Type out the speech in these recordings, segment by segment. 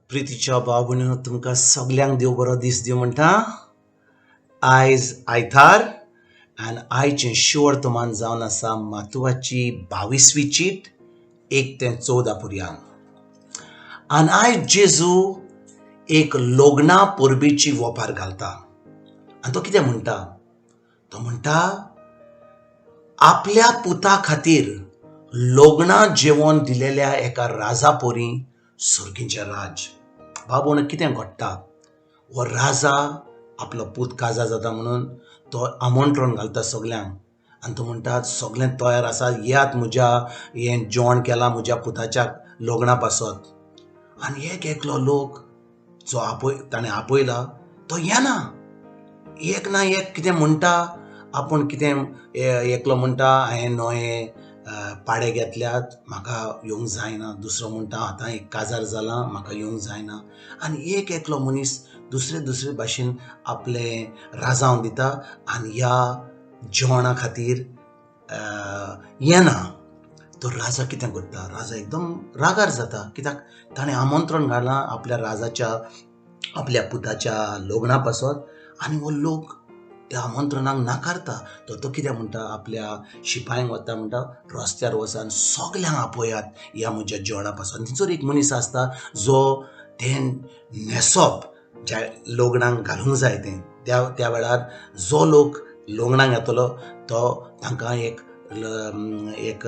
प्रितीच्या भाव भयणीनो, तुमकां सगल्यांक देव बरो दीस दिवं म्हणटा. आयज आयतार आनी आयचें शिवर्तमान जावन आसा मातुवाची 22वी चीट 1 ते 14 पर्यंत. आनी आयज जेजू एक लग्ना परबेची वोपार घालता आनी तो कितें म्हणटा? तो म्हणटा आपल्या पुता खातीर लग्नां जेवण दिलेल्या एका राजा पोरी सर्गीचें राज. बाबूण कितें घडटा, हो राजा आपलो पूत काजार जाता म्हणून तो आमंत्रण घालता सगल्यांक आनी तो म्हणटा सगळें तयार आसा, येयात म्हज्या हें जेवण केलां म्हज्या पुताच्या लग्ना पासत. आनी एक एकलो लोक जो आपय ताणें आपयला तो येना. एक ना एक कितें म्हणटा, आपूण कितें एकलो म्हणटा हांवें नवे पाडे घेतल्यात म्हाका येवंक जायना, दुसरो म्हणटा आतां एक काजार जालां म्हाका येवंक जायना. आनी एक एकलो मनीस दुसरे दुसरे भाशेन आपलें राजांव दिता आनी ह्या जेवणा खातीर येना. तो राजा कितें करता, राजा एकदम रागार जाता कित्याक ताणें आमंत्रण घालां आपल्या राजाच्या आपल्या पुताच्या लग्ना पासत आनी हो लोक त्या आमंत्रणाक नाकारता. तर तो कितें म्हणटा, आपल्या शिपायांक वता म्हणटा रस्त्यार वचान सगल्यांक आपयात ह्या म्हज्या जेवणा पासत. थंयसर एक मनीस आसता जो तें न्हेसप ज्या लग्नाक घालूंक जाय तें त्या वेळार जो लोक लग्नाक येतलो तो तांकां एक एक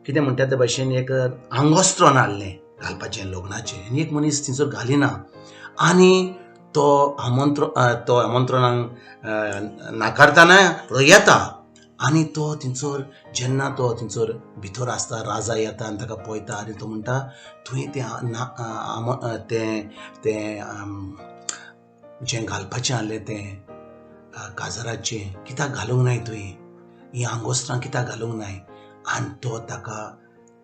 कितें म्हणटा ते भाशेन एक आंगोस्त्रण हाडलें घालपाचें लग्नाचें. आनी एक मनीस थंयसर घालिना आनी तो तो आमंत्रणाक नाकारतना तो येता आनी तो थंयसर जेन्ना तो थंयसर भितर आसता राजा येता आनी ताका पळयता आनी तो म्हणटा तुवें तें तें तें जें घालपाचें आहलें तें काजाराचें कित्याक घालूंक नाय तुवें, हीं आंगोस्त्रां कित्याक घालूंक नाय. आनी तो ताका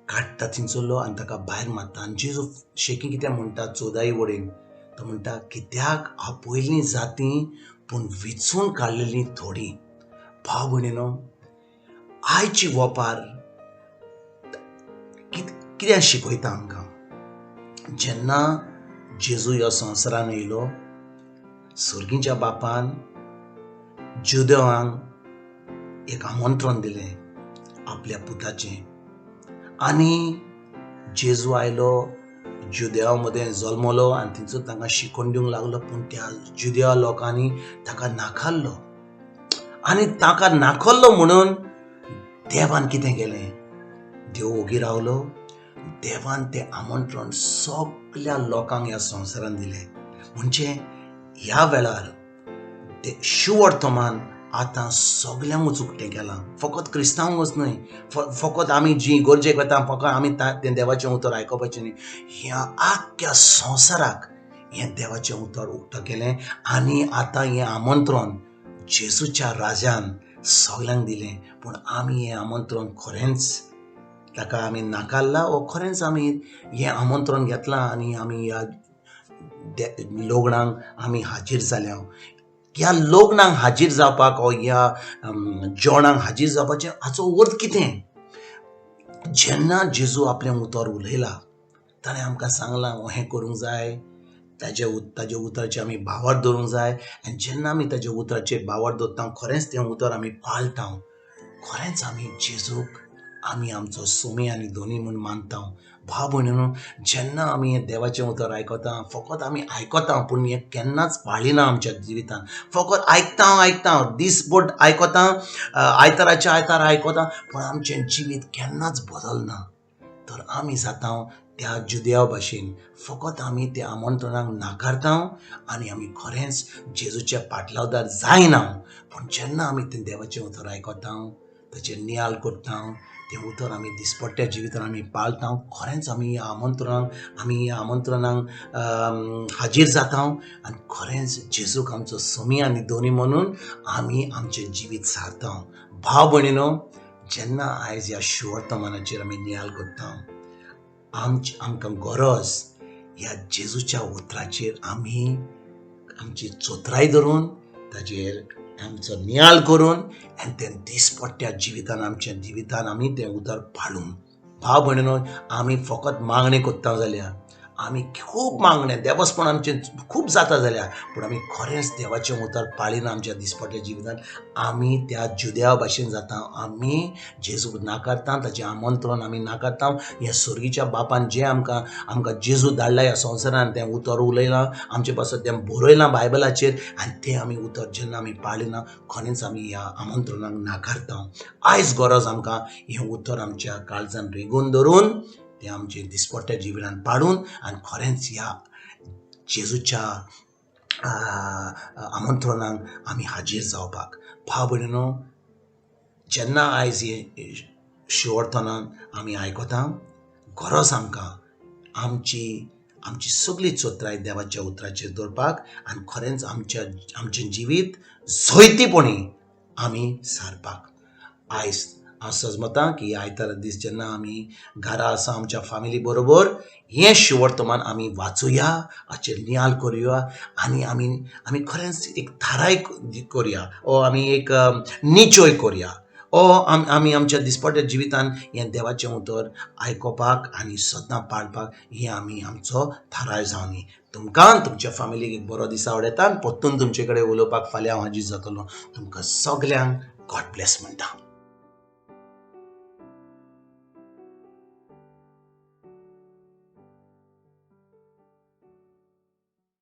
काडटा थंयसरलो आनी ताका भायर मारता. आनी जेजू शेकी कितें म्हणटा 14 वडेन, तो म्हणटा कित्याक आपयलीं जाती पूण विचून काडलेलीं थोडीं. भाव भयणीनो, आयची वोपार कितें शिकयता आमकां? जेन्ना जेजू ह्या संवसारान येयलो सर्गीच्या बापान जुदेवांक एक आमंत्रण दिलें आपल्या पुताचें. आनी जेजू आयलो जुदेवा मदें जल्मलो आनी थंयसर तांकां शिकोवन दिवंक लागलो, पूण त्या जुदेवा लोकांनी ताका नाकारलो. आनी ताका नाकारलो म्हणून देवान कितें केलें, देव ओगी रावलो. देवान तें आमंत्रण सगल्या लोकांक ह्या संवसारान दिलें. म्हणजे ह्या वेळार तें शुवर्तमान आतां सगल्यांकूच उक्तें केलां, फकत क्रिस्तांवूच न्हय, फकत आमी जी गरजेक वता फकत आमी तें देवाचें उतर आयकुपाचें न्हय, ह्या आख्ख्या संवसाराक हें देवाचें उतर उक्तें केलें. आनी आतां हें आमंत्रण जेजूच्या राजान सगल्यांक दिलें, पूण आमी हें आमंत्रण खरेंच ताका आमी नाकारलां वो खरेंच आमी हें आमंत्रण घेतलां आनी आमी ह्या लग्नाक आमी हाजीर जाल्या. ह्या लग्नाक हाजीर जावपाक वो ह्या जेवणाक हाजीर जावपाचें हाचो अर्थ कितें? जेन्ना जेजू आपलें उतर उलयला ताणें आमकां सांगलां हें करूंक जाय, ताजे उतराचेर आमी भावार्थ दवरूंक जाय. आनी जेन्ना आमी ताज्या उतराचेर भावार्थ दवरता खरेंच तें उतर आमी पाळटा, खरेंच आमी जेजूक आमी आमचो सोमी आनी धनी म्हूण मानता. भाव भयणीनो, जेन्ना आमी हें देवाचें उतर आयकता फकत आमी आयकता पूण हें केन्नाच पाळिना आमच्या जिवितान. फकत आयकता आयकता दीसभर आयकता, आयताराचे आयतार आयकता, पूण आमचें जिवीत केन्नाच बदलना. तर आमी जाता त्या जुदेवा भाशेन, फकत आमी त्या आमंत्रणाक नाकारता आनी आमी खरेंच जेजूच्या पाटलावदार जायना. पूण जेन्ना आमी तें देवाचें उतर आयकता, ताचेर नियाळ करता, तें उतर आमी दिसपट्ट्या जिवितान आमी पाळता, खरेंच आमी ह्या आमंत्रणाक आमी ह्या आमंत्रणाक हाजीर जाता आनी खरेंच जेजूक आमचो सोमी आनी धनी म्हणून आमी आमचें जिवीत सारता. भाव भयणीनो, जेन्ना आयज ह्या शुवर्तमानाचेर आमी नियाळ करता, आमकां गरज ह्या जेजूच्या उतराचेर आमी आमची चोत्राय धरून ताजेर आमचो नियाळ करून आनी तें दिसपट्ट्या जिवितान आमच्या जिवितान आमी तें उतर पाळून. भाव भयणीनो, आमी फकत मागणें करता जाल्यार आमी खूब मागणें देवस्पण आमचें खूब जाता जाल्यार पूण आमी खरेंच देवाचें उतर पाळिना आमच्या दिसपट्ट्या जिवितांत. आमी त्या जुदेवा भाशेन जाता, आमी जेजूक नाकारता, ताचें आमंत्रण आमी नाकारता. ह्या सर्गीच्या बापान जें आमकां आमकां जेजू धाडला ह्या संवसारान, तें उतर उलयलां आमचे पासत, तें बरयलां बायबलाचेर आनी तें आमी उतर जेन्ना आमी पाळिना खरेंच आमी ह्या आमंत्रणाक नाकारता. आयज गरज आमकां हें उतर आमच्या काळजान रिगून धरून तें आमचें दिसपट्ट्या जिवितान पाडून आनी खरेंच ह्या जेजूच्या आमंत्रणाक आमी हाजीर जावपाक. भाव भयणीनो, जेन्ना आयज हें शिवर्तनान आमी आयकता, गरज आमकां आमची आमची सगळी चत्राय देवाच्या उतराचेर दवरपाक आनी खरेंच आमच्या आमचें जिवीत जैतीपणी आमी सारपाक. आयज हांव सजमतां की आयतारा दीस जेन्ना आमी घरा आसा आमच्या फामिली बरोबर हें शिवर्तमान आमी वाचुया, हाचेर नियाळ करुया आनी आमी आमी खरेंच एक थाराय करुया ओ आमी एक निचय करुया ओ आमी आमच्या दिसपट्ट्या जिवितान हें देवाचें उतर आयकुपाक आनी सदां पाळपाक हें आमी आमचो थाराय जावनी. तुमकां तुमच्या फामिलीक एक बरो दीस आवडटा. परतून तुमचे कडेन उलोवपाक फाल्यां हांव हाजीर जातलो. तुमकां सगल्यांक गॉड ब्लेस म्हणटा.